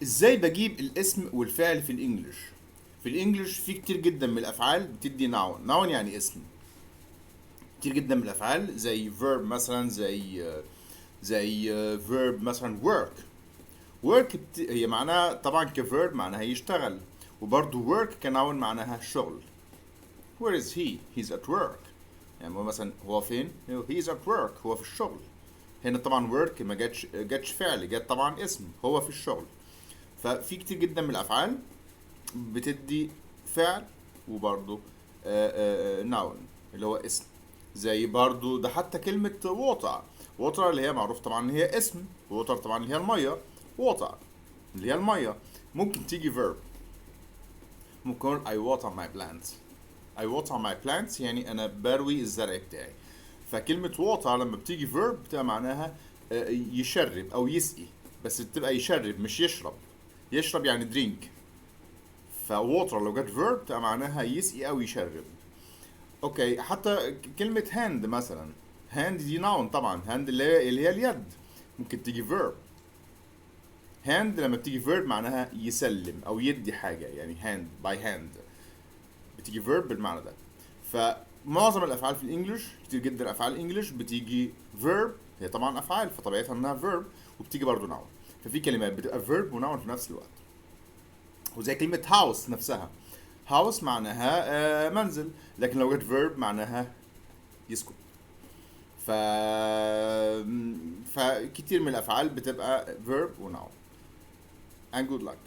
ازاي بجيب الاسم والفعل في ال English؟ في ال English في كتير جدا من الافعال بتدي noun. noun يعني اسم. كتير جدا من الافعال زي verb مثلا، زي verb مثلا work. work هي معناها طبعا ك verb معناها يشتغل، وبرضه work ك noun معناها شغل. Where is he? He's at work. يعني هو مثلا هو فين؟ He's at work. هو في الشغل. هنا طبعا work ما جاتش فعل، جت طبعا اسم، هو في الشغل. ففي كتير جدا من الافعال بتدي فعل وبرضه noun اللي هو اسم. زي برضه ده حتى كلمة water. water اللي هي معروف طبعا ان هي اسم، water طبعا اللي هي المية، water اللي هي المية ممكن تيجي verb. ممكن اقول I water my plants. I water my plants يعني انا بروي الزرع بتاعي. فكلمة water لما بتيجي verb بتبقى معناها يشرب او يسقي، بس بتبقى يشرب مش يشرب. يشرب يعني drink. ف water لو جت verb بتبقى معناها يسقي او يشرب. okay، حتى كلمة hand مثلا، hand دي noun طبعا، hand اللي هي اليد، ممكن تيجي verb. hand لما بتيجي verb معناها يسلم او يدي حاجة، يعني hand by hand بتيجي verb بالمعنى ده. فمعظم الافعال في ال English، كتير جدا افعال ال English بتيجي verb، هي طبعا افعال فطبيعتها انها verb، وبتيجي برضو noun. ففي كلمات بتبقى verb و noun في نفس الوقت. وزي كلمة house نفسها، house معناها منزل، لكن لو جت verb معناها يسكن. فكتير من الافعال بتبقى verb و noun. And good luck.